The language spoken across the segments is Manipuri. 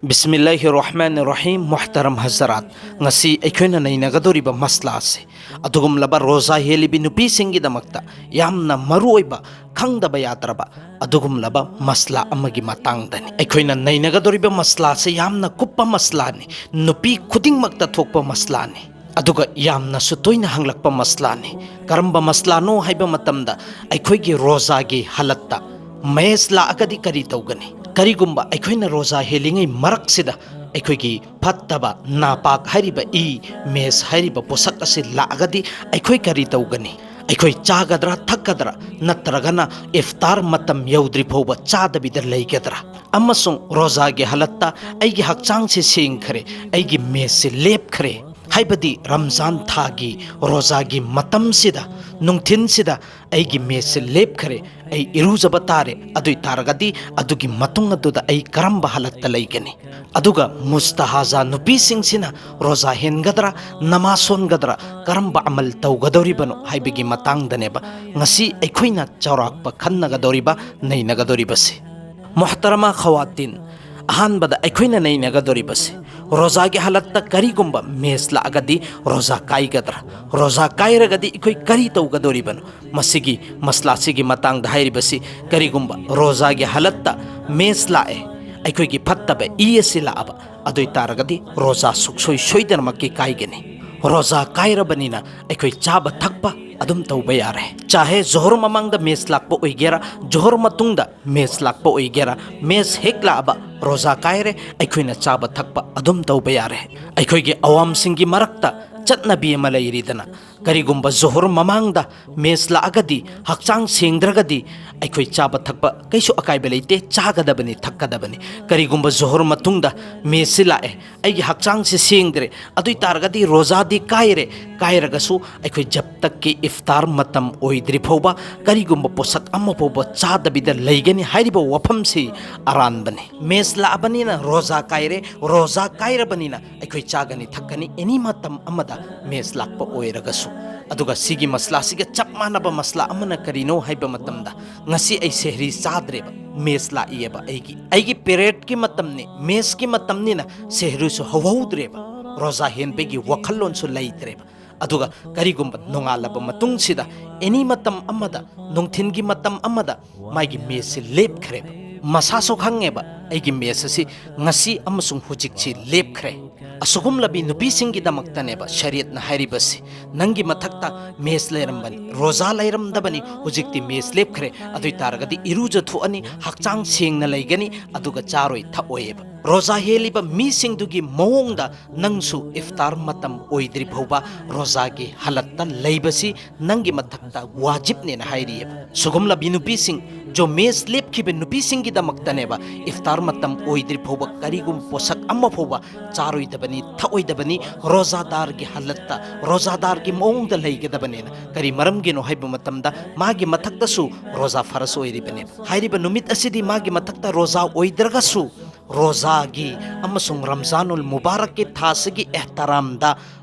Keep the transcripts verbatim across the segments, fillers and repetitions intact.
ꯕꯤꯁꯃꯤꯜꯂꯥꯍꯤꯔ ꯔꯍꯃꯥꯅꯤꯔ ꯔꯍꯤꯝ꯫ ꯃꯨꯍꯇꯔꯝ ꯍꯖꯔꯥꯠ, ꯉꯁꯤ ꯑꯩꯈꯣꯏꯅ ꯅꯩꯅꯒꯗꯧꯔꯤꯕ ꯃꯁꯂꯥ ꯑꯁꯤ ꯑꯗꯨꯒꯨꯝꯂꯕ ꯔꯣꯖꯥ ꯍꯦꯜꯂꯤꯕꯤ ꯅꯨꯄꯤꯁꯤꯡꯒꯤꯗꯃꯛꯇ ꯌꯥꯝꯅ ꯃꯔꯨꯑꯣꯏꯕ, ꯈꯪꯗꯕ ꯌꯥꯗ꯭ꯔꯕ ꯑꯗꯨꯒꯨꯝꯂꯕ ꯃꯁꯂꯥ ꯑꯃꯒꯤ ꯃꯇꯥꯡꯗꯅꯤ꯫ ꯑꯩꯈꯣꯏꯅ ꯅꯩꯅꯒꯗꯧꯔꯤꯕ ꯃꯁꯂꯥ ꯑꯁꯤ ꯌꯥꯝꯅ ꯀꯨꯞꯄ ꯃꯁꯂꯥꯅꯤ, ꯅꯨꯄꯤ ꯈꯨꯗꯤꯡꯃꯛꯇ ꯊꯣꯛꯄ ꯃꯁꯂꯥꯅꯤ꯫ ꯑꯗꯨꯒ ꯌꯥꯝꯅꯁꯨ ꯇꯣꯏꯅ ꯍꯪꯂꯛꯄ ꯃꯁꯂꯥꯅꯤ꯫ ꯀꯔꯝꯕ ꯃꯁꯂꯥꯅꯣ ꯍꯥꯏꯕ ꯃꯇꯝꯗ, ꯑꯩꯈꯣꯏꯒꯤ ꯔꯣꯖꯥꯒꯤ ꯍꯥꯂꯠꯇ ꯃꯦꯁ ꯂꯥꯛꯑꯒꯗꯤ ꯀꯔꯤ ꯇꯧꯒꯅꯤ? ꯀꯔꯤꯒꯨꯝꯕ ꯑꯩꯈꯣꯏꯅ ꯔꯣꯖꯥ ꯍꯦꯜꯂꯤꯉꯩ ꯃꯔꯛꯁꯤꯗ ꯑꯩꯈꯣꯏꯒꯤ ꯐꯠꯇꯕ ꯅꯥꯄꯥꯛ ꯍꯥꯏꯔꯤꯕ ꯏ, ꯃꯦꯁ ꯍꯥꯏꯔꯤꯕ ꯄꯣꯠꯁꯛ ꯑꯁꯤ ꯂꯥꯛꯑꯒꯗꯤ ꯑꯩꯈꯣꯏ ꯀꯔꯤ ꯇꯧꯒꯅꯤ? ꯑꯩꯈꯣꯏ ꯆꯥꯒꯗ꯭ꯔꯥ, ꯊꯛꯀꯗ꯭ꯔꯥ, ꯅꯠꯇ꯭ꯔꯒꯅ ꯏꯐꯇꯥꯔ ꯃꯇꯝ ꯌꯧꯗ꯭ꯔꯤ ꯐꯥꯎꯕ ꯆꯥꯗꯕꯤꯗ ꯂꯩꯒꯗ꯭ꯔꯥ? ꯑꯃꯁꯨꯡ ꯔꯣꯖꯥꯒꯤ ꯍꯥꯂꯠꯇ ꯑꯩꯒꯤ ꯍꯛꯆꯥꯡꯁꯤ ꯁꯦꯡꯈ꯭ꯔꯦ, ꯑꯩꯒꯤ ꯃꯦꯁꯁꯤ ꯂꯦꯞꯈ꯭ꯔꯦ, ꯍꯥꯏꯕꯗꯤ ꯔꯝꯖꯥꯟ ꯊꯥꯒꯤ ꯔꯣꯖꯥꯒꯤ ꯃꯇꯝꯁꯤꯗ, ꯅꯨꯡꯊꯤꯟꯁꯤꯗ ꯑꯩꯒꯤ ꯃꯦꯁꯁꯤ ꯂꯦꯞꯈ꯭ꯔꯦ, ꯑꯩ ꯏꯔꯨꯖꯕ ꯇꯥꯔꯦ, ꯑꯗꯨ ꯑꯣꯏ ꯇꯥꯔꯒꯗꯤ ꯑꯗꯨꯒꯤ ꯃꯇꯨꯡ ꯑꯗꯨꯗ ꯑꯩ ꯀꯔꯝꯕ ꯍꯥꯂꯠꯇ ꯂꯩꯒꯅꯤ? ꯑꯗꯨꯒ ꯃꯨꯁꯇꯍꯥꯖꯥ ꯅꯨꯄꯤꯁꯤꯡꯁꯤꯅ ꯔꯣꯖꯥ ꯍꯦꯟꯒꯗ꯭ꯔꯥ, ꯅꯃꯥꯖ ꯁꯣꯟꯒꯗ꯭ꯔꯥ, ꯀꯔꯝꯕ ꯑꯃꯜ ꯇꯧꯒꯗꯧꯔꯤꯕꯅꯣ ꯍꯥꯏꯕꯒꯤ ꯃꯇꯥꯡꯗꯅꯦꯕ ꯉꯁꯤ ꯑꯩꯈꯣꯏꯅ ꯆꯥꯎꯔꯥꯛꯄ ꯈꯟꯅꯒꯗꯧꯔꯤꯕ, ꯅꯩꯅꯒꯗꯧꯔꯤꯕꯁꯤ꯫ ꯃꯨꯍꯇꯔꯃꯥ ꯈꯋꯥꯇꯤꯟ, ꯑꯍꯥꯟꯕꯗ ꯑꯩꯈꯣꯏꯅ ꯅꯩꯅꯒꯗꯧꯔꯤꯕꯁꯤ, ꯔꯣꯖꯥꯒꯤ ꯍꯥꯂꯠꯇ ꯀꯔꯤꯒꯨꯝꯕ ꯃꯦꯁ ꯂꯥꯛꯑꯒꯗꯤ ꯔꯣꯖꯥ ꯀꯥꯏꯒꯗ꯭ꯔꯥ? ꯔꯣꯖꯥ ꯀꯥꯏꯔꯒꯗꯤ ꯑꯩꯈꯣꯏ ꯀꯔꯤ ꯇꯧꯒꯗꯧꯔꯤꯕꯅꯣ? ꯃꯁꯤꯒꯤ ꯃꯁꯂꯥꯁꯤꯒꯤ ꯃꯇꯥꯡꯗ ꯍꯥꯏꯔꯤꯕꯁꯤ, ꯀꯔꯤꯒꯨꯝꯕ ꯔꯣꯖꯥꯒꯤ ꯍꯥꯂꯠꯇ ꯃꯦꯁ ꯂꯥꯛꯑꯦ, ꯑꯩꯈꯣꯏꯒꯤ ꯐꯠꯇꯕ ꯏ ꯑꯁꯤ ꯂꯥꯛꯑꯕ, ꯑꯗꯨ ꯑꯣꯏ ꯇꯥꯔꯒꯗꯤ ꯔꯣꯖꯥ ꯁꯨꯛꯁꯣꯏ ꯁꯣꯏꯗꯅꯃꯛꯀꯤ ꯀꯥꯏꯒꯅꯤ꯫ ꯔꯣꯖꯥ ꯀꯥꯏꯔꯕꯅꯤꯅ ꯑꯩꯈꯣꯏ ꯆꯥꯕ ꯊꯛꯄ ꯑꯗꯨꯝ ꯇꯧꯕ ꯌꯥꯔꯦ꯫ ꯆꯥꯍꯦ ꯖꯣꯍꯔ ꯃꯃꯥꯡꯗ ꯃꯦꯁ ꯂꯥꯛꯄ ꯑꯣꯏꯒꯦꯔꯥ, ꯖꯣꯍꯔ ꯃꯇꯨꯡꯗ ꯃꯦꯁ ꯂꯥꯛꯄ ꯑꯣꯏꯒꯦꯔꯥ, ꯃꯦꯁ ꯍꯦꯛ ꯂꯥꯛꯑꯕ ꯔꯣꯖꯥ ꯀꯥꯏꯔꯦ, ꯑꯩꯈꯣꯏꯅ ꯆꯥꯕ ꯊꯛꯄ ꯑꯗꯨꯝ ꯇꯧꯕ ꯌꯥꯔꯦ꯫ ꯑꯩꯈꯣꯏꯒꯤ ꯑꯋꯥꯝꯁꯤꯡꯒꯤ ꯃꯔꯛꯇ ꯆꯠꯅꯕꯤ ꯑꯃ ꯂꯩꯔꯤꯗꯅ, ꯀꯔꯤꯒꯨꯝꯕ ꯖꯣꯍꯔ ꯃꯃꯥꯡꯗ ꯃꯦꯁ ꯂꯥꯛꯑꯒꯗꯤ, ꯍꯛꯆꯥꯡ ꯁꯦꯡꯗ꯭ꯔꯒꯗꯤ ꯑꯩꯈꯣꯏ ꯆꯥꯕ ꯊꯛꯄ ꯀꯩꯁꯨ ꯑꯀꯥꯏꯕ ꯂꯩꯇꯦ, ꯆꯥꯒꯗꯕꯅꯤ, ꯊꯛꯀꯗꯕꯅꯤ꯫ ꯀꯔꯤꯒꯨꯝꯕ ꯖꯣꯍꯔ ꯃꯇꯨꯡꯗ ꯃꯦꯁꯁꯤ ꯂꯥꯛꯑꯦ, ꯑꯩꯒꯤ ꯍꯛꯆꯥꯡꯁꯤ ꯁꯦꯡꯗ꯭ꯔꯦ, ꯑꯗꯨ ꯑꯣꯏ ꯇꯥꯔꯒꯗꯤ ꯔꯣꯖꯥꯗꯤ ꯀꯥꯏꯔꯦ, ꯀꯥꯏꯔꯒꯁꯨ ꯑꯩꯈꯣꯏ ꯖꯕ ꯇꯛꯀꯤ ꯏꯐꯇꯥꯔ ꯃꯇꯝ ꯑꯣꯏꯗ꯭ꯔꯤ ꯐꯥꯎꯕ ꯀꯔꯤꯒꯨꯝꯕ ꯄꯣꯠꯁꯛ ꯑꯃ ꯐꯥꯎꯕ ꯆꯥꯗꯕꯤꯗ ꯂꯩꯒꯅꯤ ꯍꯥꯏꯔꯤꯕ ꯋꯥꯐꯝꯁꯤ ꯑꯔꯥꯟꯕꯅꯤ꯫ ꯃꯦꯁ ꯂꯥꯛꯑꯕꯅꯤꯅ ꯔꯣꯖꯥ ꯀꯥꯏꯔꯦ, ꯔꯣꯖꯥ ꯀꯥꯏꯔꯕꯅꯤꯅ ꯑꯩꯈꯣꯏ ꯆꯥꯒꯅꯤ ꯊꯛꯀꯅꯤ, ꯑꯦꯅꯤ ꯃꯇꯝ ꯑꯃꯗ ꯃꯦꯁ ꯂꯥꯛꯄ ꯑꯣꯏꯔꯒꯁꯨ꯫ ꯑꯗꯨꯒ ꯁꯤꯒꯤ ꯃꯁꯂꯥꯁꯤꯒ ꯆꯞ ꯃꯥꯟꯅꯕ ꯃꯁꯂꯥ ꯑꯃꯅ ꯀꯔꯤꯅꯣ ꯍꯥꯏꯕ ꯃꯇꯝꯗ, ꯉꯁꯤ ꯑꯩ ꯁꯦꯍꯔꯤ ꯆꯥꯗ꯭ꯔꯦꯕ, ꯃꯦꯁ ꯂꯥꯛꯏꯑꯕ, ꯑꯩꯒꯤ ꯑꯩꯒꯤ ꯄꯦꯔꯦꯠꯀꯤ ꯃꯇꯝꯅꯤ, ꯃꯦꯁꯀꯤ ꯃꯇꯝꯅꯤꯅ ꯁꯦꯍꯔꯤꯁꯨ ꯍꯧꯍꯧꯗ꯭ꯔꯦꯕ, ꯔꯣꯖꯥ ꯍꯦꯟꯕꯒꯤ ꯋꯥꯈꯜꯂꯣꯟꯁꯨ ꯂꯩꯇ꯭ꯔꯦꯕ꯫ ꯑꯗꯨꯒ ꯀꯔꯤꯒꯨꯝꯕ ꯅꯣꯡꯉꯥꯜꯂꯕ ꯃꯇꯨꯡꯁꯤꯗ ꯑꯦꯅꯤ ꯃꯇꯝ ꯑꯃꯗ, ꯅꯨꯡꯊꯤꯟꯒꯤ ꯃꯇꯝ ꯑꯃꯗ ꯃꯥꯒꯤ ꯃꯦꯁꯁꯤ ꯂꯦꯞꯈ꯭ꯔꯦꯕ, ꯃꯁꯥꯁꯨ ꯈꯪꯉꯦꯕ, ꯑꯩꯒꯤ ꯃꯦꯁ ꯑꯁꯤ ꯉꯁꯤ ꯑꯃꯁꯨꯡ ꯍꯧꯖꯤꯛꯁꯤ ꯂꯦꯞꯈ꯭ꯔꯦ꯫ ꯑꯁꯤꯒꯨꯝꯂꯕꯤ ꯅꯨꯄꯤꯁꯤꯡꯒꯤꯗꯃꯛꯇꯅꯦꯕ ꯁꯔꯤꯌꯠꯅ ꯍꯥꯏꯔꯤꯕꯁꯤ, ꯅꯪꯒꯤ ꯃꯊꯛꯇ ꯃꯦꯁ ꯂꯩꯔꯝꯕꯅꯤ, ꯔꯣꯖꯥ ꯂꯩꯔꯝꯗꯕꯅꯤ, ꯍꯧꯖꯤꯛꯇꯤ ꯃꯦꯁ ꯂꯦꯞꯈ꯭ꯔꯦ, ꯑꯗꯨ ꯑꯣꯏ ꯇꯥꯔꯒꯗꯤ ꯏꯔꯨꯖꯊꯣꯛꯑꯅꯤ, ꯍꯛꯆꯥꯡ ꯁꯦꯡꯅ ꯂꯩꯒꯅꯤ, ꯑꯗꯨꯒ ꯆꯥꯔꯣꯏ ꯊꯛꯑꯣꯏꯑꯕ꯫ ꯔꯣꯖꯥ ꯍꯦꯜꯂꯤꯕ ꯃꯤꯁꯤꯡꯗꯨꯒꯤ ꯃꯑꯣꯡꯗ ꯅꯪꯁꯨ ꯏꯐꯇꯥꯔ ꯃꯇꯝ ꯑꯣꯏꯗ꯭ꯔꯤ ꯐꯥꯎꯕ ꯔꯣꯖꯥꯒꯤ ꯍꯥꯂꯠꯇ ꯂꯩꯕꯁꯤ ꯅꯪꯒꯤ ꯃꯊꯛꯇ ꯋꯥꯖꯤꯕꯅꯦꯅ ꯍꯥꯏꯔꯤꯑꯕ꯫ ꯁꯤꯒꯨꯝꯂꯕꯤ ꯅꯨꯄꯤꯁꯤꯡ, ꯖꯣ ꯃꯦꯁ ꯂꯦꯞꯈꯤꯕ ꯅꯨꯄꯤꯁꯤꯡꯒꯤꯗꯃꯛꯇꯅꯦꯕ ꯏꯐꯇꯥꯔ ꯃꯇꯝ ꯑꯣꯏꯗ꯭ꯔꯤ ꯐꯥꯎꯕ ꯀꯔꯤꯒꯨꯝꯕ ꯄꯣꯠꯁꯛ ꯑꯃ ꯐꯥꯎꯕ ꯆꯥꯔꯣꯏꯗꯕꯅꯤ, ꯊꯛꯑꯣꯏꯗꯕꯅꯤ, ꯔꯣꯖꯥꯗꯥꯔꯒꯤ ꯍꯥꯂꯠꯇ, ꯔꯣꯖꯥꯗꯥꯔꯒꯤ ꯃꯑꯣꯡꯗ ꯂꯩꯒꯗꯕꯅꯦꯅ꯫ ꯀꯔꯤ ꯃꯔꯝꯒꯤꯅꯣ ꯍꯥꯏꯕ ꯃꯇꯝꯗ, ꯃꯥꯒꯤ ꯃꯊꯛꯇꯁꯨ ꯔꯣꯖꯥ ꯐꯔꯁ ꯑꯣꯏꯔꯤꯕꯅꯦꯕ꯫ ꯍꯥꯏꯔꯤꯕ ꯅꯨꯃꯤꯠ ꯑꯁꯤꯗꯤ ꯃꯥꯒꯤ ꯃꯊꯛꯇ ꯔꯣꯖꯥ ꯑꯣꯏꯗ꯭ꯔꯒꯁꯨ, ꯔꯣꯖꯥꯒꯤ ꯑꯃꯁꯨꯡ ꯔꯝꯖꯥꯅꯨꯜ ꯃꯨꯕꯥꯔꯛꯀꯤ ꯊꯥꯁꯤꯒꯤ ꯑꯦꯍꯇꯔꯥꯝꯗ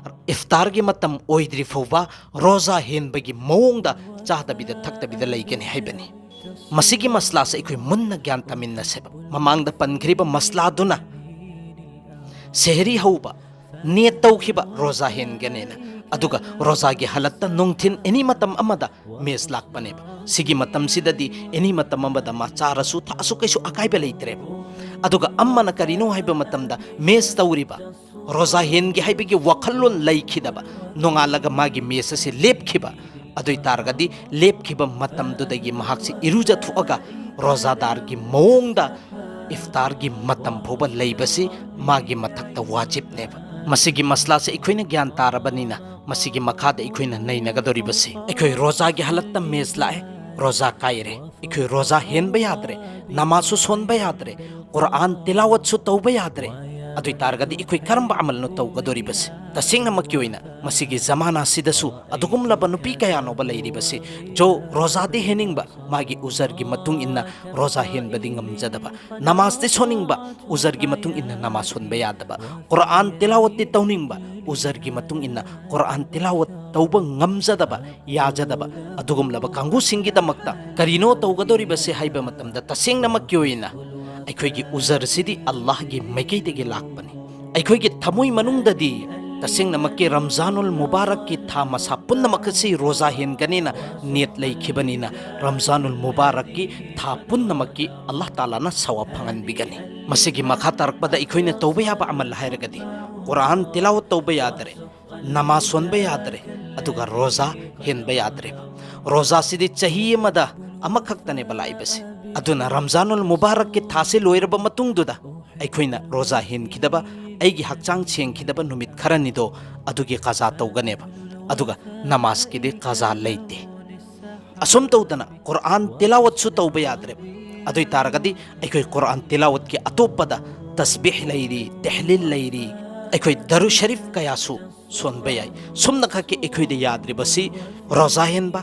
ꯏꯐꯇꯥꯔꯒꯤ ꯃꯇꯝ ꯑꯣꯏꯗ꯭ꯔꯤ ꯐꯥꯎꯕ ꯔꯣꯖꯥ ꯍꯦꯟꯕꯒꯤ ꯃꯑꯣꯡꯗ ꯆꯥꯗꯕꯤꯗ ꯊꯛꯇꯕꯤꯗ ꯂꯩꯒꯅꯤ ꯍꯥꯏꯕꯅꯤ꯫ ꯃꯁꯤꯒꯤ ꯃꯁꯂꯥꯁꯦ ꯑꯩꯈꯣꯏ ꯃꯨꯟꯅ ꯒ꯭ꯌꯥꯟ ꯇꯥꯃꯤꯟꯅꯁꯦꯕ꯫ ꯃꯃꯥꯡꯗ ꯄꯟꯈ꯭ꯔꯤꯕ ꯃꯁꯂꯥꯗꯨꯅ ꯁꯦꯍꯔꯤ ꯍꯧꯕ, ꯅꯤꯌꯠ ꯇꯧꯈꯤꯕ ꯔꯣꯖꯥ ꯍꯦꯟꯒꯅꯦꯅ, ꯑꯗꯨꯒ ꯔꯣꯖꯥꯒꯤ ꯍꯥꯂꯠꯇ ꯅꯨꯡꯊꯤꯟ ꯑꯦꯅꯤ ꯃꯇꯝ ꯑꯃꯗ ꯃꯦꯁ ꯂꯥꯛꯄꯅꯦꯕ꯫ ꯁꯤꯒꯤ ꯃꯇꯝꯁꯤꯗꯗꯤ ꯑꯦꯅꯤ ꯃꯇꯝ ꯑꯃꯗ ꯃꯥ ꯆꯥꯔꯁꯨ ꯊꯛꯑꯁꯨ ꯀꯩꯁꯨ ꯑꯀꯥꯏꯕ ꯂꯩꯇ꯭ꯔꯦꯕ꯫ ꯑꯗꯨꯒ ꯑꯃꯅ ꯀꯔꯤꯅꯣ ꯍꯥꯏꯕ ꯃꯇꯝꯗ, ꯃꯦꯁ ꯇꯧꯔꯤꯕ, ꯔꯣꯖꯥ ꯍꯦꯟꯒꯦ ꯍꯥꯏꯕꯒꯤ ꯋꯥꯈꯜꯂꯣꯟ ꯂꯩꯈꯤꯗꯕ, ꯅꯣꯡꯉꯥꯜꯂꯒ ꯃꯥꯒꯤ ꯃꯦꯁ ꯑꯁꯤ ꯂꯦꯞꯈꯤꯕ, ꯑꯗꯨ ꯑꯣꯏ ꯇꯥꯔꯒꯗꯤ ꯂꯦꯞꯈꯤꯕ ꯃꯇꯝꯗꯨꯗꯒꯤ ꯃꯍꯥꯛꯁꯤ ꯏꯔꯨꯖꯊꯣꯛꯑꯒ ꯔꯣꯖꯥꯗꯥꯔꯒꯤ ꯃꯑꯣꯡꯗ ꯏꯐꯇꯥꯔꯒꯤ ꯃꯇꯝ ꯐꯥꯎꯕ ꯂꯩꯕꯁꯤ ꯃꯥꯒꯤ ꯃꯊꯛꯇ ꯋꯥꯖꯤꯕꯅꯦꯕ꯫ ꯃꯁꯤꯒꯤ ꯃꯁꯂꯥꯁꯦ ꯑꯩꯈꯣꯏꯅ ꯒ꯭ꯌꯥꯟ ꯇꯥꯔꯕꯅꯤꯅ, ꯃꯁꯤꯒꯤ ꯃꯈꯥꯗ ꯑꯩꯈꯣꯏꯅ ꯅꯩꯅꯒꯗꯧꯔꯤꯕꯁꯤ, ꯑꯩꯈꯣꯏ ꯔꯣꯖꯥꯒꯤ ꯍꯥꯂꯠꯇ ꯃꯦꯁ ꯂꯥꯛꯑꯦ, ꯔꯣꯖꯥ ꯀꯥꯏꯔꯦ, ꯑꯩꯈꯣꯏ ꯔꯣꯖꯥ ꯍꯦꯟꯕ ꯌꯥꯗ꯭ꯔꯦ, ꯅꯃꯥꯖꯁꯨ ꯁꯣꯟꯕ ꯌꯥꯗ꯭ꯔꯦ, ꯀꯨꯔꯥꯟ ꯇꯤꯂꯥꯋꯠꯁꯨ ꯇꯧꯕ ꯌꯥꯗ꯭ꯔꯦ, ꯑꯗꯨ ꯑꯣꯏ ꯇꯥꯔꯒꯗꯤ ꯑꯩꯈꯣꯏ ꯀꯔꯝꯕ ꯑꯃꯜꯅꯣ ꯇꯧꯒꯗꯧꯔꯤꯕꯁꯤ? ꯇꯁꯦꯡꯅꯃꯛꯀꯤ ꯑꯣꯏꯅ ꯃꯁꯤꯒꯤ ꯖꯃꯥꯅꯥꯁꯤꯗꯁꯨ ꯑꯗꯨꯒꯨꯝꯂꯕ ꯅꯨꯄꯤ ꯀꯌꯥꯅꯣꯕ ꯂꯩꯔꯤꯕꯁꯤ, ꯖꯣ ꯔꯣꯖꯥꯗꯤ ꯍꯦꯟꯅꯤꯡꯕ, ꯃꯥꯒꯤ ꯎꯖꯔꯒꯤ ꯃꯇꯨꯡ ꯏꯟꯅ ꯔꯣꯖꯥ ꯍꯦꯟꯕꯗꯤ ꯉꯝꯖꯗꯕ, ꯅꯃꯥꯖꯇꯤ ꯁꯣꯟꯅꯤꯡꯕ, ꯎꯖꯔꯒꯤ ꯃꯇꯨꯡ ꯏꯟꯅ ꯅꯃꯥꯖ ꯁꯣꯟꯕ ꯌꯥꯗꯕ, ꯀꯨꯔꯥꯟ ꯇꯤꯂꯥꯋꯠꯇꯤ ꯇꯧꯅꯤꯡꯕ, ꯎꯖꯔꯒꯤ ꯃꯇꯨꯡ ꯏꯟꯅ ꯀꯨꯔꯥꯟ ꯇꯤꯂꯥꯋꯠ ꯇꯧꯕ ꯉꯝꯖꯗꯕ, ꯌꯥꯖꯗꯕ ꯑꯗꯨꯒꯨꯝꯂꯕ ꯀꯥꯡꯕꯨꯁꯤꯡꯒꯤꯗꯃꯛꯇ ꯀꯔꯤꯅꯣ ꯇꯧꯒꯗꯧꯔꯤꯕꯁꯦ ꯍꯥꯏꯕ ꯃꯇꯝꯗ, ꯇꯁꯦꯡꯅꯃꯛꯀꯤ ꯑꯣꯏꯅ ꯑꯩꯈꯣꯏꯒꯤ ꯎꯖꯔꯁꯤꯗꯤ ꯑꯜꯂꯥꯍꯒꯤ ꯃꯥꯏꯀꯩꯗꯒꯤ ꯂꯥꯛꯄꯅꯤ꯫ ꯑꯩꯈꯣꯏꯒꯤ ꯊꯃꯣꯏ ꯃꯅꯨꯡꯗꯗꯤ ꯇꯁꯦꯡꯅꯃꯛꯀꯤ ꯔꯝꯖꯥꯅꯨꯜ ꯃꯨꯕꯥꯔꯛꯀꯤ ꯊꯥ ꯃꯁꯥ ꯄꯨꯝꯅꯃꯛ ꯑꯁꯤ ꯔꯣꯖꯥ ꯍꯦꯟꯒꯅꯤꯅ ꯅꯤꯌꯠ ꯂꯩꯈꯤꯕꯅꯤꯅ, ꯔꯝꯖꯥꯅꯨꯜ ꯃꯨꯕꯥꯔꯛꯀꯤ ꯊꯥ ꯄꯨꯝꯅꯃꯛꯀꯤ ꯑꯜꯂꯥꯍ ꯇꯥꯂꯥꯅ ꯁꯋꯥꯕ ꯐꯪꯍꯟꯕꯤꯒꯅꯤ꯫ ꯃꯁꯤꯒꯤ ꯃꯈꯥ ꯇꯥꯔꯛꯄꯗ ꯑꯩꯈꯣꯏꯅ ꯇꯧꯕ ꯌꯥꯕ ꯑꯃꯜ ꯍꯥꯏꯔꯒꯗꯤ, ꯀꯨꯔꯥꯟ ꯇꯤꯂꯥꯋꯠ ꯇꯧꯕ ꯌꯥꯗꯔꯦ, ꯅꯃꯥꯖ ꯁꯣꯟꯕ ꯌꯥꯗ꯭ꯔꯦ, ꯑꯗꯨꯒ ꯔꯣꯖꯥ ꯍꯦꯟꯕ ꯌꯥꯗ꯭ꯔꯦꯕ꯫ ꯔꯣꯖꯥꯁꯤꯗꯤ ꯆꯍꯤ ꯑꯃꯗ ꯑꯃꯈꯛꯇꯅꯦꯕ ꯂꯥꯛꯏꯕꯁꯦ꯫ ꯑꯗꯨꯅ ꯔꯝꯖꯥꯅꯨꯜ ꯃꯨꯕꯥꯔꯛꯀꯤ ꯊꯥꯁꯤ ꯂꯣꯏꯔꯕ ꯃꯇꯨꯡꯗꯨꯗ ꯑꯩꯈꯣꯏꯅ ꯔꯣꯖꯥ ꯍꯦꯟꯈꯤꯗꯕ, ꯑꯩꯒꯤ ꯍꯛꯆꯥꯡ ꯁꯦꯡꯈꯤꯗꯕ ꯅꯨꯃꯤꯠ ꯈꯔꯅꯤꯗꯣ, ꯑꯗꯨꯒꯤ ꯀꯖꯥ ꯇꯧꯒꯅꯦꯕ꯫ ꯑꯗꯨꯒ ꯅꯃꯥꯖꯀꯤꯗꯤ ꯀꯖꯥ ꯂꯩꯇꯦ꯫ ꯑꯁꯨꯝ ꯇꯧꯗꯅ ꯀꯨꯔꯥꯟ ꯇꯤꯂꯥꯋꯠꯁꯨ ꯇꯧꯕ ꯌꯥꯗ꯭ꯔꯦꯕ꯫ ꯑꯗꯨ ꯑꯣꯏ ꯇꯥꯔꯒꯗꯤ ꯑꯩꯈꯣꯏ ꯀꯨꯔꯥꯟ ꯇꯤꯂꯥꯋꯠꯀꯤ ꯑꯇꯣꯞꯄꯗ ꯇꯁꯕꯤꯍ ꯂꯩꯔꯤ, ꯇꯦꯍꯂꯤꯜ ꯂꯩꯔꯤ, ꯑꯩꯈꯣꯏ ꯗꯔꯨ ꯁꯔꯤꯐ ꯀꯌꯥꯁꯨ ꯁꯣꯟꯕ ꯌꯥꯏ꯫ ꯁꯨꯝꯅꯈꯛꯀꯤ ꯑꯩꯈꯣꯏꯗ ꯌꯥꯗ꯭ꯔꯤꯕꯁꯤ ꯔꯣꯖꯥ ꯍꯦꯟꯕ,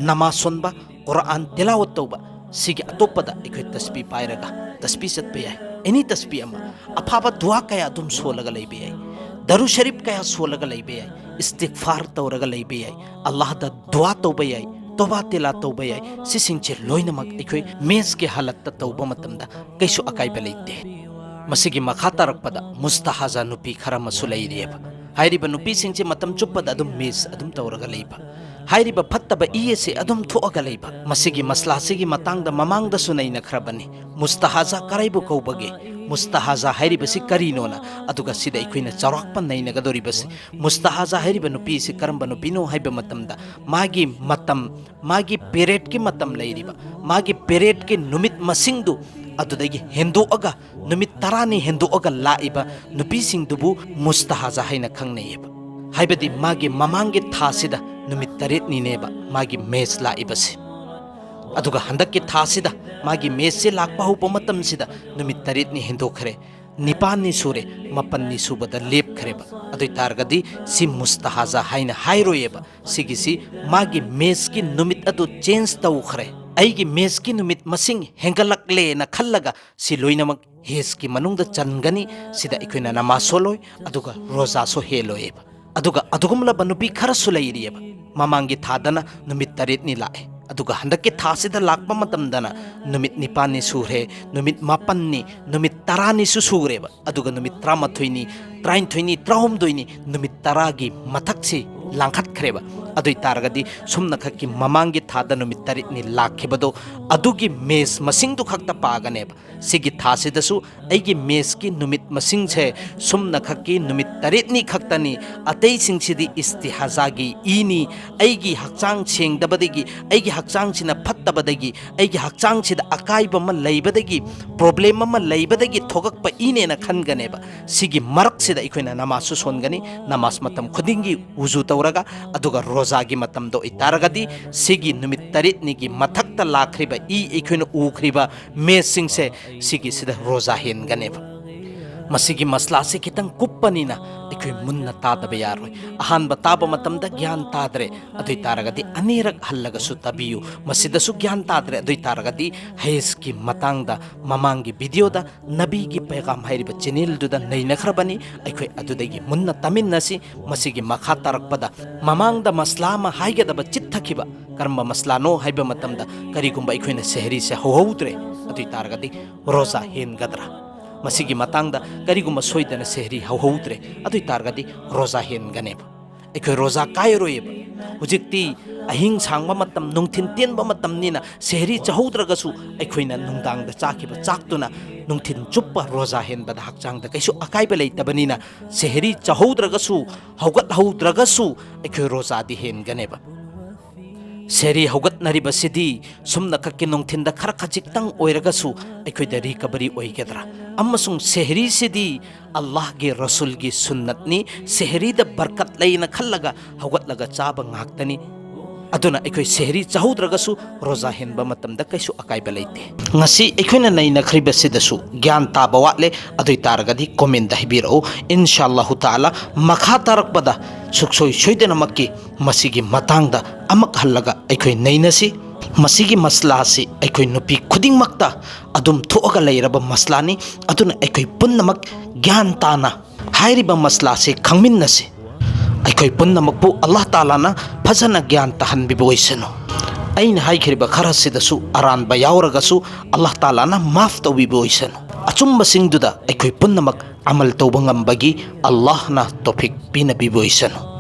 ꯅꯃꯥꯖ ꯁꯣꯟꯕ, ꯀꯨꯔꯥꯟ ꯇꯤꯂꯥꯋꯠ ꯇꯧꯕ, ꯁꯤꯒꯤ ꯑꯇꯣꯞꯄꯗ ꯑꯩꯈꯣꯏ ꯇꯁꯕꯤ ꯄꯥꯏꯔꯒ ꯇꯁꯕꯤ ꯆꯠꯄ ꯌꯥꯏ꯫ ꯑꯦꯅꯤ ꯇꯁꯕꯤ ꯑꯃ, ꯑꯐꯕ ꯗꯨꯋꯥ ꯀꯌꯥ ꯑꯗꯨꯝ ꯁꯣꯜꯂꯒ ꯂꯩꯕ ꯌꯥꯏ, ꯗꯔꯨ ꯁꯔꯤꯐ ꯀꯌꯥ ꯁꯣꯜꯂꯒ ꯂꯩꯕ ꯌꯥꯏ, ꯏꯁꯇꯤꯒꯐꯥꯔ ꯇꯧꯔꯒ ꯂꯩꯕ ꯌꯥꯏ, ꯑꯜꯂꯥꯍꯗ ꯗꯨꯋꯥ ꯇꯧꯕ ꯌꯥꯏ, ꯇꯣꯕꯥ ꯇꯤꯂꯥ ꯇꯧꯕ ꯌꯥꯏ꯫ ꯁꯤꯁꯤꯡꯁꯦ ꯂꯣꯏꯅꯃꯛ ꯑꯩꯈꯣꯏ ꯃꯦꯁꯀꯤ ꯍꯥꯂꯠꯇ ꯇꯧꯕ ꯃꯇꯝꯗ ꯀꯩꯁꯨ ꯑꯀꯥꯏꯕ ꯂꯩꯇꯦ꯫ ꯃꯁꯤꯒꯤ ꯃꯈꯥ ꯇꯥꯔꯛꯄꯗ ꯃꯨꯁꯇꯍꯥꯖꯥ ꯅꯨꯄꯤ ꯈꯔ ꯑꯃꯁꯨ ꯂꯩꯔꯤꯑꯕ꯫ ꯍꯥꯏꯔꯤꯕ ꯅꯨꯄꯤꯁꯤꯡꯁꯦ ꯃꯇꯝ ꯆꯨꯞꯄꯗ ꯑꯗꯨꯝ ꯃꯦꯁ ꯑꯗꯨꯝ ꯇꯧꯔꯒ ꯂꯩꯕ, ꯍꯥꯏꯔꯤꯕ ꯐꯠꯇꯕ ꯏ ꯑꯁꯤ ꯑꯗꯨꯝ ꯊꯣꯛꯑꯒ ꯂꯩꯕ꯫ ꯃꯁꯤꯒꯤ ꯃꯁꯂꯥꯁꯤꯒꯤ ꯃꯇꯥꯡꯗ ꯃꯃꯥꯡꯗꯁꯨ ꯅꯩꯅꯈ꯭ꯔꯕꯅꯤ꯫ ꯃꯨꯁꯇꯍꯥꯖꯥ ꯀꯔꯥꯏꯕꯨ ꯀꯧꯕꯒꯦ? ꯃꯨꯁꯇꯍꯥꯖꯥ ꯍꯥꯏꯔꯤꯕꯁꯤ ꯀꯔꯤꯅꯣꯅ, ꯑꯗꯨꯒ ꯁꯤꯗ ꯑꯩꯈꯣꯏꯅ ꯆꯥꯎꯔꯥꯛꯄ ꯅꯩꯅꯒꯗꯧꯔꯤꯕꯁꯤ, ꯃꯨꯁꯇꯍꯥꯖꯥ ꯍꯥꯏꯔꯤꯕ ꯅꯨꯄꯤꯁꯤ ꯀꯔꯝꯕ ꯅꯨꯄꯤꯅꯣ ꯍꯥꯏꯕ ꯃꯇꯝꯗ, ꯃꯥꯒꯤ ꯃꯇꯝ, ꯃꯥꯒꯤ ꯄꯦꯔꯦꯠꯀꯤ ꯃꯇꯝ ꯂꯩꯔꯤꯕ, ꯃꯥꯒꯤ ꯄꯦꯔꯦꯠꯀꯤ ꯅꯨꯃꯤꯠ ꯃꯁꯤꯡꯗꯨ ꯑꯗꯨꯗꯒꯤ ꯍꯦꯟꯗꯣꯛꯑꯒ, ꯅꯨꯃꯤꯠ ꯇꯔꯥꯅꯤ ꯍꯦꯟꯗꯣꯛꯑꯒ ꯂꯥꯛꯏꯕ ꯅꯨꯄꯤꯁꯤꯡꯗꯨꯕꯨ ꯃꯨꯁꯇꯍꯥꯖꯥ ꯍꯥꯏꯅ ꯈꯪꯅꯩꯌꯦꯕ꯫ ꯍꯥꯏꯕꯗꯤ ꯃꯥꯒꯤ ꯃꯃꯥꯡꯒꯤ ꯊꯥꯁꯤꯗ ꯅꯨꯃꯤꯠ ꯇꯔꯦꯠꯅꯤꯅꯦꯕ ꯃꯥꯒꯤ ꯃꯦꯁ ꯂꯥꯛꯏꯕꯁꯦ꯫ ꯑꯗꯨꯒ ꯍꯟꯗꯛꯀꯤ ꯊꯥꯁꯤꯗ ꯃꯥꯒꯤ ꯃꯦꯁꯁꯦ ꯂꯥꯛꯄ ꯍꯧꯕ ꯃꯇꯝꯁꯤꯗ ꯅꯨꯃꯤꯠ ꯇꯔꯦꯠꯅꯤ ꯍꯦꯟꯗꯣꯛꯈ꯭ꯔꯦ꯫ ꯅꯤꯄꯥꯟꯅꯤ ꯁꯨꯔꯦ, ꯃꯥꯄꯟꯅꯤ ꯁꯨꯕꯗ ꯂꯦꯞꯈ꯭ꯔꯦꯕ꯫ ꯑꯗꯨ ꯑꯣꯏ ꯇꯥꯔꯒꯗꯤ ꯁꯤ ꯃꯨꯁꯇꯍꯥꯖꯥ ꯍꯥꯏꯅ ꯍꯥꯏꯔꯣꯏꯌꯦꯕ꯫ ꯁꯤꯒꯤꯁꯤ ꯃꯥꯒꯤ ꯃꯦꯁꯀꯤ ꯅꯨꯃꯤꯠ ꯑꯗꯨ ꯆꯦꯟꯖ ꯇꯧꯈ꯭ꯔꯦ, ꯑꯩꯒꯤ ꯃꯦꯁꯀꯤ ꯅꯨꯃꯤꯠ ꯃꯁꯤꯡ ꯍꯦꯟꯒꯠꯂꯛꯂꯦꯅ ꯈꯜꯂꯒ ꯁꯤ ꯂꯣꯏꯅꯃꯛ ꯍꯦꯖꯀꯤ ꯃꯅꯨꯡꯗ ꯆꯟꯒꯅꯤ꯫ ꯁꯤꯗ ꯑꯩꯈꯣꯏꯅ ꯅꯃꯥꯖ ꯁꯣꯜꯂꯣꯏ, ꯑꯗꯨꯒ ꯔꯣꯖꯥꯁꯨ ꯍꯦꯜꯂꯣꯏꯌꯦꯕ꯫ ꯑꯗꯨꯒ ꯑꯗꯨꯒꯨꯝꯂꯕ ꯅꯨꯄꯤ ꯈꯔꯁꯨ ꯂꯩꯔꯤꯑꯕ꯫ ꯃꯃꯥꯡꯒꯤ ꯊꯥꯗꯅ ꯅꯨꯃꯤꯠ ꯇꯔꯦꯠꯅꯤ ꯂꯥꯛꯑꯦ, ꯑꯗꯨꯒ ꯍꯟꯗꯛꯀꯤ ꯊꯥꯁꯤꯗ ꯂꯥꯛꯄ ꯃꯇꯝꯗꯅ ꯅꯨꯃꯤꯠ ꯅꯤꯄꯥꯟꯅꯤ ꯁꯨꯔꯦ, ꯅꯨꯃꯤꯠ ꯃꯥꯄꯟꯅꯤ, ꯅꯨꯃꯤꯠ ꯇꯔꯥꯅꯤꯁꯨ ꯁꯨꯔꯦꯕ꯫ ꯑꯗꯨꯒ ꯅꯨꯃꯤꯠ ꯇꯔꯥꯃꯥꯊꯣꯏꯅꯤ, ꯇꯔꯥꯅꯤꯊꯣꯏꯅꯤ, ꯇꯔꯥꯍꯨꯝꯗꯣꯏꯅꯤ, ꯅꯨꯃꯤꯠ ꯇꯔꯥꯒꯤ ꯃꯊꯛꯁꯤ ꯂꯥꯡꯈꯠꯈ꯭ꯔꯦꯕ꯫ ꯑꯗꯨ ꯑꯣꯏ ꯇꯥꯔꯒꯗꯤ ꯁꯨꯝꯅꯈꯛꯀꯤ ꯃꯃꯥꯡꯒꯤ ꯊꯥꯗ ꯅꯨꯃꯤꯠ ꯇꯔꯦꯠꯅꯤ ꯂꯥꯛꯈꯤꯕꯗꯣ, ꯑꯗꯨꯒꯤ ꯃꯦꯁ ꯃꯁꯤꯡꯗꯨ ꯈꯛꯇ ꯄꯥꯒꯅꯦꯕ꯫ ꯁꯤꯒꯤ ꯊꯥꯁꯤꯗꯁꯨ ꯑꯩꯒꯤ ꯃꯦꯁꯀꯤ ꯅꯨꯃꯤꯠ ꯃꯁꯤꯡꯁꯦ ꯁꯨꯝꯅꯈꯛꯀꯤ ꯅꯨꯃꯤꯠ ꯇꯔꯦꯠꯅꯤ ꯈꯛꯇꯅꯤ, ꯑꯇꯩꯁꯤꯡꯁꯤꯗꯤ ꯏꯁꯇꯤꯍꯥꯖꯥꯒꯤ ꯏꯅꯤ, ꯑꯩꯒꯤ ꯍꯛꯆꯥꯡ ꯁꯦꯡꯗꯕꯗꯒꯤ, ꯑꯩꯒꯤ ꯍꯛꯆꯥꯡꯁꯤꯅ ꯐꯠꯇꯕꯗꯒꯤ, ꯑꯩꯒꯤ ꯍꯛꯆꯥꯡꯁꯤꯗ ꯑꯀꯥꯏꯕ ꯑꯃ ꯂꯩꯕꯗꯒꯤ, ꯄ꯭ꯔꯣꯕ꯭ꯂꯦꯝ ꯑꯃ ꯂꯩꯕꯗꯒꯤ ꯊꯣꯛꯂꯛꯄ ꯏꯅꯦꯅ ꯈꯟꯒꯅꯦꯕ꯫ ꯁꯤꯒꯤ ꯃꯔꯛꯁꯤꯗ ꯑꯩꯈꯣꯏꯅ ꯅꯃꯥꯖꯁꯨ ꯁꯣꯟꯒꯅꯤ, ꯅꯃꯥꯖ ꯃꯇꯝ ꯈꯨꯗꯤꯡꯒꯤ ꯎꯖꯨ ꯇꯧꯔꯒ, ꯑꯗꯨꯒ ꯔꯣꯖꯥꯒꯤ ꯃꯇꯝꯗ ꯑꯣꯏꯇꯥꯔꯒꯗꯤ ꯁꯤꯒꯤ ꯅꯨꯃꯤꯠ ꯇꯔꯦꯠꯅꯤꯒꯤ ꯃꯊꯛꯇ ꯂꯥꯛꯈ꯭ꯔꯤꯕ ꯏ, ꯑꯩꯈꯣꯏꯅ ꯎꯈ꯭ꯔꯤꯕ ꯃꯦꯁꯁꯤꯡꯁꯦ ꯁꯤꯒꯤꯁꯤꯗ ꯔꯣꯖꯥ ꯍꯦꯟꯒꯅꯦꯕ꯫ ꯃꯁꯤꯒꯤ ꯃꯁꯂꯥꯁꯤ ꯈꯤꯇꯪ ꯀꯨꯞꯄꯅꯤꯅ ꯑꯩꯈꯣꯏ ꯃꯨꯟꯅ ꯇꯥꯗꯕ ꯌꯥꯔꯣꯏ꯫ ꯑꯍꯥꯟꯕ ꯇꯥꯕ ꯃꯇꯝꯗ ꯒ꯭ꯌꯥꯟ ꯇꯥꯗ꯭ꯔꯦ, ꯑꯗꯨ ꯑꯣꯏ ꯇꯥꯔꯒꯗꯤ ꯑꯅꯤꯔꯛ ꯍꯜꯂꯒꯁꯨ ꯇꯥꯕꯤꯌꯨ꯫ ꯃꯁꯤꯗꯁꯨ ꯒ꯭ꯌꯥꯟ ꯇꯥꯗ꯭ꯔꯦ, ꯑꯗꯨ ꯑꯣꯏ ꯇꯥꯔꯒꯗꯤ ꯍꯦꯖꯀꯤ ꯃꯇꯥꯡꯗ ꯃꯃꯥꯡꯒꯤ ꯚꯤꯗꯤꯑꯣꯗ ꯅꯕꯤꯒꯤ ꯄꯩꯒꯥꯝ ꯍꯥꯏꯔꯤꯕ ꯆꯦꯅꯦꯜꯗꯨꯗ ꯅꯩꯅꯈ꯭ꯔꯕꯅꯤ꯫ ꯑꯩꯈꯣꯏ ꯑꯗꯨꯗꯒꯤ ꯃꯨꯟꯅ ꯇꯥꯃꯤꯟꯅꯁꯤ꯫ ꯃꯁꯤꯒꯤ ꯃꯈꯥ ꯇꯥꯔꯛꯄꯗ ꯃꯃꯥꯡꯗ ꯃꯁꯂꯥ ꯑꯃ ꯍꯥꯏꯒꯗꯕ ꯆꯤꯠꯊꯈꯤꯕ꯫ ꯀꯔꯝꯕ ꯃꯁꯂꯥꯅꯣ ꯍꯥꯏꯕ ꯃꯇꯝꯗ ꯀꯔꯤꯒꯨꯝꯕ ꯑꯩꯈꯣꯏꯅ ꯁꯦꯍꯔꯤꯁꯦ ꯍꯧꯍꯧꯗ꯭ꯔꯦ, ꯑꯗꯨ ꯑꯣꯏ ꯇꯥꯔꯒꯗꯤ ꯔꯣꯖꯥ ꯍꯦꯟꯒꯗ꯭ꯔꯥ? ꯃꯁꯤꯒꯤ ꯃꯇꯥꯡꯗ ꯀꯔꯤꯒꯨꯝꯕ ꯁꯣꯏꯗꯅ ꯁꯦꯍꯔꯤ ꯍꯧꯍꯧꯗ꯭ꯔꯦ, ꯑꯗꯨ ꯑꯣꯏ ꯇꯥꯔꯒꯗꯤ ꯔꯣꯖꯥ ꯍꯦꯟꯒꯅꯦꯕ꯫ ꯑꯩꯈꯣꯏ ꯔꯣꯖꯥ ꯀꯥꯏꯔꯣꯏꯌꯦꯕ꯫ ꯍꯧꯖꯤꯛꯇꯤ ꯑꯍꯤꯡ ꯁꯥꯡꯕ ꯃꯇꯝ, ꯅꯨꯡꯊꯤꯟ ꯇꯦꯟꯕ ꯃꯇꯝꯅꯤꯅ ꯁꯦꯍꯔꯤ ꯆꯥꯍꯧꯗ꯭ꯔꯒꯁꯨ ꯑꯩꯈꯣꯏꯅ ꯅꯨꯡꯗꯥꯡꯗ ꯆꯥꯈꯤꯕ ꯆꯥꯛꯇꯨꯅ ꯅꯨꯡꯊꯤꯟ ꯆꯨꯞꯄ ꯔꯣꯖꯥ ꯍꯦꯟꯕꯗ ꯍꯛꯆꯥꯡꯗ ꯀꯩꯁꯨ ꯑꯀꯥꯏꯕ ꯂꯩꯇꯕꯅꯤꯅ ꯁꯦꯍꯔꯤ ꯆꯥꯍꯧꯗ꯭ꯔꯒꯁꯨ, ꯍꯧꯒꯠꯍꯧꯗ꯭ꯔꯒꯁꯨ ꯑꯩꯈꯣꯏ ꯔꯣꯖꯥꯗꯤ ꯍꯦꯟꯒꯅꯦꯕ꯫ ꯁꯦꯍꯔꯤ ꯍꯧꯒꯠꯅꯔꯤꯕꯁꯤꯗꯤ ꯁꯨꯝꯅꯈꯛꯀꯤ ꯅꯨꯡꯊꯤꯟꯗ ꯈꯔ ꯈꯖꯤꯛꯇꯪ ꯑꯣꯏꯔꯒꯁꯨ ꯑꯩꯈꯣꯏꯗ ꯔꯤꯀꯕꯔꯤ ꯑꯣꯏꯒꯗ꯭ꯔꯥ? ꯑꯃꯁꯨꯡ ꯁꯦꯍꯔꯤꯁꯤꯗꯤ ꯑꯜꯂꯥꯍꯒꯤ ꯔꯁꯨꯜꯒꯤ ꯁꯨꯟꯅꯠꯅꯤ, ꯁꯦꯍꯔꯤꯗ ꯕꯔꯀꯠ ꯂꯩꯅ ꯈꯜꯂꯒ ꯍꯧꯒꯠꯂꯒ ꯆꯥꯕ ꯉꯥꯛꯇꯅꯤ꯫ ꯑꯗꯨꯅ ꯑꯩꯈꯣꯏ ꯁꯦꯍꯔꯤ ꯆꯥꯍꯧꯗ꯭ꯔꯒꯁꯨ ꯔꯣꯖꯥ ꯍꯦꯟꯕ ꯃꯇꯝꯗ ꯀꯩꯁꯨ ꯑꯀꯥꯏꯕ ꯂꯩꯇꯦ꯫ ꯉꯁꯤ ꯑꯩꯈꯣꯏꯅ ꯅꯩꯅꯈ꯭ꯔꯤꯕꯁꯤꯗꯁꯨ ꯒ꯭ꯌꯥꯟ ꯇꯥꯕ ꯋꯥꯠꯂꯦ, ꯑꯗꯨ ꯑꯣꯏ ꯇꯥꯔꯒꯗꯤ comment ꯍꯥꯏꯕꯤꯔꯛꯎ꯫ ꯏꯟꯁꯥ ꯑꯜꯂꯥꯍꯨ ꯇꯥꯂꯥ, ꯃꯈꯥ ꯇꯥꯔꯛꯄꯗ ꯁꯨꯛꯁꯣꯏ ꯁꯣꯏꯗꯅꯃꯛꯀꯤ ꯃꯁꯤꯒꯤ ꯃꯇꯥꯡꯗ ꯑꯃꯨꯛ ꯍꯜꯂꯒ ꯑꯩꯈꯣꯏ ꯅꯩꯅꯁꯤ꯫ ꯃꯁꯤꯒꯤ ꯃꯁꯂꯥ ꯑꯁꯤ ꯑꯩꯈꯣꯏ ꯅꯨꯄꯤ ꯈꯨꯗꯤꯡꯃꯛꯇ ꯑꯗꯨꯝ ꯊꯣꯛꯑꯒ ꯂꯩꯔꯕ ꯃꯁꯂꯥꯅꯤ꯫ ꯑꯗꯨꯅ ꯑꯩꯈꯣꯏ ꯄꯨꯝꯅꯃꯛ ꯒ꯭ꯌꯥꯟ ꯇꯥꯅ ꯍꯥꯏꯔꯤꯕ ꯃꯁꯂꯥꯁꯤ ꯈꯪꯃꯤꯟꯅꯁꯤ꯫ ꯑꯩꯈꯣꯏ ꯄꯨꯝꯅꯃꯛꯄꯨ ꯑꯜꯂꯥꯍ ꯇꯥꯂꯥꯅ ꯐꯖꯅ ꯒ꯭ꯌꯥꯟ ꯇꯥꯍꯟꯕꯤꯕ ꯑꯣꯏꯁꯅꯨ꯫ ꯑꯩꯅ ꯍꯥꯏꯈ꯭ꯔꯤꯕ ꯈꯔꯁꯤꯗꯁꯨ ꯑꯔꯥꯟꯕ ꯌꯥꯎꯔꯒꯁꯨ ꯑꯜꯂꯥꯍ ꯇꯥꯂꯥꯅ ꯃꯥꯐ ꯇꯧꯕꯤꯕ ꯑꯣꯏꯁꯅꯨ꯫ ꯑꯆꯨꯝꯕꯁꯤꯡꯗꯨꯗ ꯑꯩꯈꯣꯏ ꯄꯨꯝꯅꯃꯛ ꯑꯃꯜ ꯇꯧꯕ ꯉꯝꯕꯒꯤ ꯑꯜꯂꯥꯍꯅ ꯇꯧꯐꯤꯛ ꯄꯤꯅꯕꯤꯕ ꯑꯣꯏꯁꯅꯨ꯫